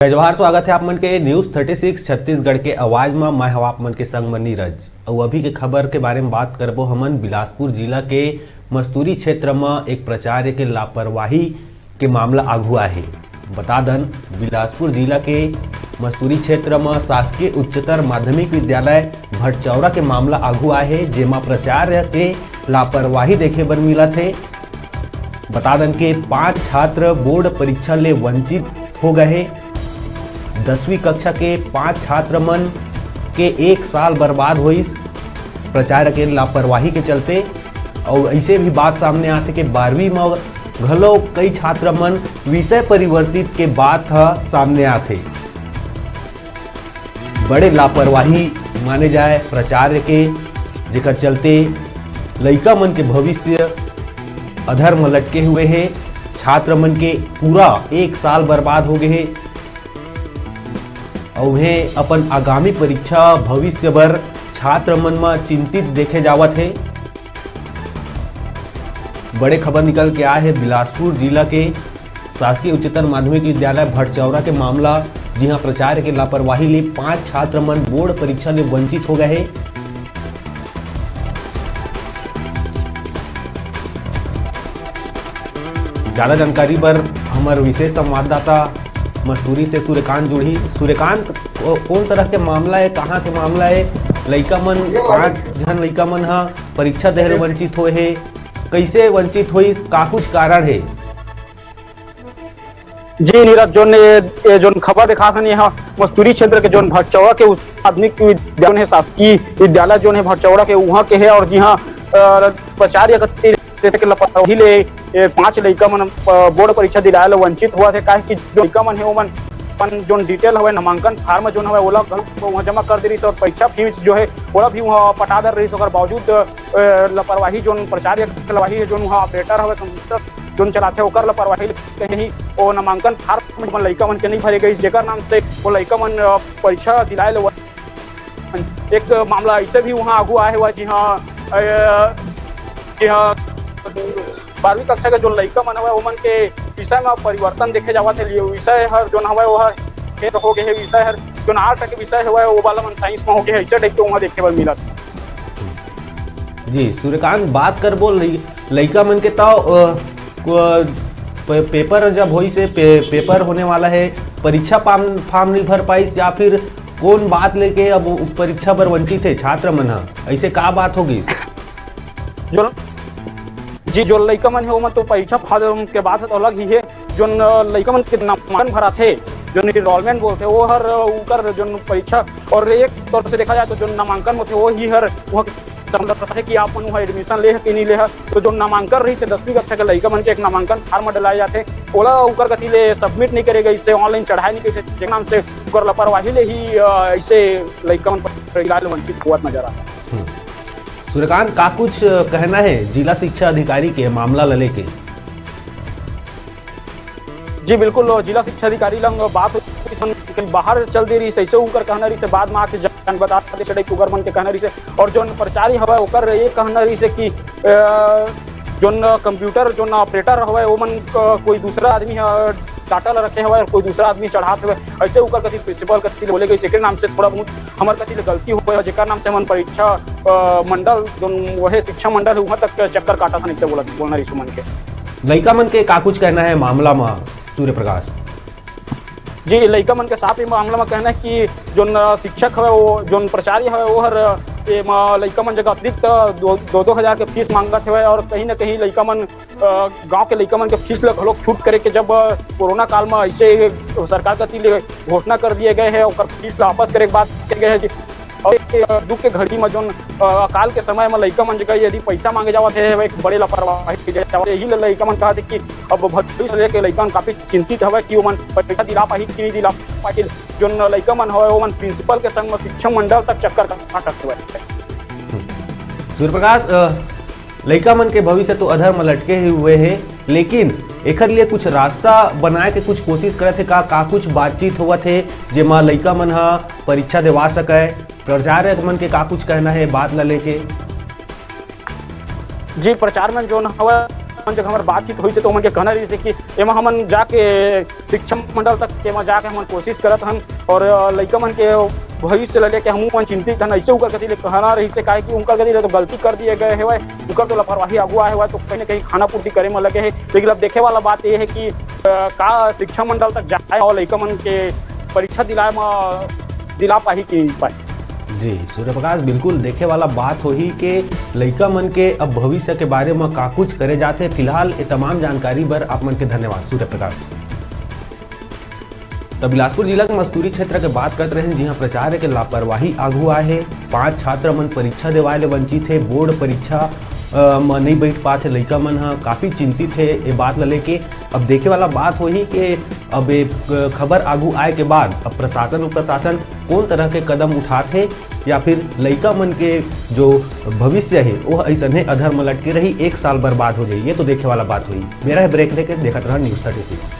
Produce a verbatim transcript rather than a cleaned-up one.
जय जोहार, स्वागत है आप मन के न्यूज़ थर्टी सिक्स छत्तीसगढ़ के आवाज म। मैं हव आप मन के संग म नीरज। अउ अभी के खबर के बारे म बात करबो हमन। बिलासपुर जिला के मस्तूरी क्षेत्र म एक प्राचार्य के लापरवाही के मामला आघू आए हे। बता दन, बिलासपुर जिला के मस्तूरी क्षेत्र म शासकीय उच्चतर माध्यमिक विद्यालय भटचौरा के मामला आघू आए हे, जेमा प्राचार्य के लापरवाही देखे बर मिलत हे। बता दन के पांच छात्र बोर्ड परीक्षा ले वंचित हो गए हे। दसवीं कक्षा के पांच छात्र मन के एक साल बर्बाद होइस प्राचार्य के लापरवाही के चलते। अउ ऐसे भी बात सामने आथे कि बारहवीं म घलो कई छात्र मन विषय परिवर्तित के बात ह सामने आथे। बड़े लापरवाही माने जाए प्राचार्य के, जेकर चलते लइका मन के भविष्य अधर म लटके हुए हे। छात्र मन के पूरा एक साल बर्बाद हो गए हे। अउ उहें अपन आगामी परीक्षा भविष्य बर छात्र मन म चिंतित देखे जावत हे। बड़े खबर निकल के आए हे बिलासपुर जिला के शासकीय उच्चतर माध्यमिक विद्यालय भटचौरा के मामला, जिहां प्राचार्य के लापरवाही ले पांच छात्र मन बोर्ड परीक्षा ले वंचित हो गए हे। ज्यादा जानकारी बर हमर विशेष संवाददाता मस्तूरी से सूर्यकांत जुड़ही। सूर्यकांत, को-, कौन तरह के मामला है, कहाँ के मामला है? लइका मन, पांच झन लइका मन ह परीक्षा देहे ले वंचित होए हे, कैसे वंचित होइस, का कुछ कारण है? जी नीरज, जोन ये, ये जोन खबर दिखा थन, यहाँ मस्तूरी क्षेत्र के जोन भटचौरा के उच्च माध्यमिक विद्यालय हे, शासकीय विद्यालय जोन हे भटचौरा के, उहाँ के हे। और जी हाँ, अ, प्राचार्य कति के लापरवाही ले ये पांच लइका मन, अ, बोर्ड परीक्षा दिलाए ले वंचित हुआ थे, काहे कि जो लइका मन हे ओमन अपन जोन डिटेल हवे, नामांकन फार्म जोन हवे, ओला घलो वहाँ जमा कर दे रहिस और परीक्षा फीस जो है ओला भी वहाँ पटा दे रहिस। ओकर बावजूद, अ, लापरवाही जोन प्राचार्य के लापरवाही है, जोन वहाँ ऑपरेटर हवे कंप्यूटर जोन चलाथे, ओकर लापरवाही ले कहीं ओ नामांकन फार्म मन लइका मन के नहीं भरे गई, जेकर नाम से वो लइका मन, अ, परीक्षा दिलाए ले। एक मामला ऐसे भी वहाँ आगू आए हुआ, जी हाँ, अ, जी हाँ, बारहवीं कक्षा के जो लइका मन हवे ओमन के विषय में परिवर्तन देखे जावत है। लिए विषय हर जोन हवे वो हर खेल हो गए है, विषय हर जोन आर्ट के विषय हवे वो वाला मन साइंस में हो गए है, ऐसे टाइप के वहाँ देखे बर मिलत। जी सूर्यकांत, बात करबो लइ-, लइका मन के, तो अ, को-, पे-, पेपर जब होइस हे, पे-, पेपर होने वाला है, परीक्षा पाम-, फॉर्म नहीं भर पाइस या फिर कौन बात लेके अब उ-, परीक्षा बर वंचित है छात्र मन ह, ऐसे का बात हो गई? जो, जी, जो लइका मन है, ओमन तो परीक्षा फार्म के बात है तो अलग ही है। जोन, अ, लइका मन के नामांकन भराथे, जोन एनरोलमेंट बोलथे, वो हर, अ, उकर जोन परीक्षा, और एक तौर से देखा जाए तो जोन नामांकन होथे, वो ही हर वहाँ के संबंध रथे कि आप मन वहाँ एडमिशन ले ह कि नहीं ले ह। तो जोन नामांकन रहिस हे दसवीं कक्षा के लइका मन के, एक नामांकन फार्म डलाए जाथे, ओला उकर कति ले सबमिट नहीं करे गइस हे, ऑनलाइन चढ़ाए नहीं गइस हे, जेकर नाम से उकर लापरवाही ले ही, अ, ऐसे लइका मन पर इलाज वंचित होवत नजर आथे। हम्म। सूर्यकांत, का कुछ कहना है जिला शिक्षा अधिकारी के मामला ल लेके? जी बिल्कुल, जिला शिक्षा अधिकारी लंग बात होई, कहीं बाहर चल दे रहिस, ऐसे उनकर कहना रहिस, बाद में आके जान बता दे चढ़े उगर मन के कहना रहिस। और जोन प्राचार्य हवा ओकर ये कहना रहिस कि, अ, जोन कंप्यूटर, जोन ऑपरेटर हवा, ओमन क-, कोई दूसरा आदमी ह डाटा ला रखे हवा और कोई दूसरा आदमी चढ़ात हवा, ऐसे उकर कति प्रिंसिपल कति ले बोले गई, जेकर नाम से थोड़ा बहुत हमर कति ले गलती होय, जेकर नाम से हमन परीक्षा, अ, मंडल, जोन वहे शिक्षा मंडल है, वहाँ तक चक्कर काटा था, नहीं तो बोला, बोलना रहिस मन के। लइका मन के का कुछ कहना है मामला में, सूर्य प्रकाश? जी, लइका मन के साथ ही मामला में कहना है कि जोन, अ, शिक्षक हवे, वो, जोन प्राचार्य हवे, वो हर, अ, ये म-, लइका मन जगह अतिरिक्त दो, दो, दो हजार के फीस मांगत हवे और कहीं ना कहीं लइका मन अ, गांव के लइका मन के फीस ल घलोक छूट करे के जब, अ, कोरोना काल म ऐसे सरकार कति ले घोषणा कर दिए गए हे, ओकर फीस ल वापस करे के बात कहे गए हे जी। और एक, अ, दुख के घड़ी म जोन, अ, अकाल के समय म लइका मन जगह यदि पैसा मांगे जावत हे, एक बड़े लापरवाही की जावत हे। यही ले लइका मन कहत हे कि अब भविष्य लेके लइका मन काफी चिंतित हवे कि ओमन पैसा दिला पाही कि नहीं दिला पाही। जोन लइका मन हवे, ओमन प्रिंसिपल के संग म शिक्षा मंडल तक चक्कर काटत हवे। सूर्य प्रकाश, अ, लइका मन के भविष्य तो अधर म लटके ही हुए हे, लेकिन एखर लिए कुछ रास्ता बनाए के कुछ कोशिश करत हे का? का कुछ बातचीत होवत हे, जेमा लइका मन ह परीक्षा देवा सकय? प्राचार्य मन के का कुछ कहना हे बात ला लेके? जी, प्राचार्य मन जोन हवय, मन जब हमर बातचीत होइस हे, तो ओमन के कहना रहिस हे कि एमा हमन जाके शिक्षा मंडल तक एमा जाके हमन कोशिश करत हन और, अ, लइका मन के भविष्य ल लेके हमू मन चिंतित हन। ऐसे उकर कति ले कहना रहिस हे, काहे कि उनकर कति ले तो गलती कर दिए गए हवय, उकर तो लापरवाही आगू आए हवय, तो कहीं ना कहीं खाना पूर्ति करे म लगे हे। लेकिन अब देखे वाला बात ये है कि, अ, का शिक्षा मंडल तक जाए और लइका मन के परीक्षा दिलाए म दिला पाही कि नहीं पाए। जी सूर्य प्रकाश, बिल्कुल देखे वाला बात होही के लइका मन के अब भविष्य के बारे म का कुछ करे जाथे। फिलहाल ये तमाम जानकारी बर आप मन के धन्यवाद सूर्य प्रकाश। त बिलासपुर जिला के मस्तूरी क्षेत्र के बात करत रहेन, जिहां प्राचार्य के लापरवाही आगू आए हे। पांच छात्र मन परीक्षा देवाए ले वंचित हे, बोर्ड परीक्षा, अ, म नइ बैठ पात हे। लइका मन ह काफी चिंतित हे ये बात ल लेके। अब देखे वाला बात होही के अब ये, अ, खबर आगू आए के बाद अब प्रशासन, प्रशासन कोन तरह के कदम उठात हे या फिर लइका मन के जो भविष्य हे वो अइसने अधर म लटके रही, एक साल बर्बाद हो जाही, ये तो देखे वाला बात होही। मेरा है ब्रेक लेके देखत रहा News Thirty Six।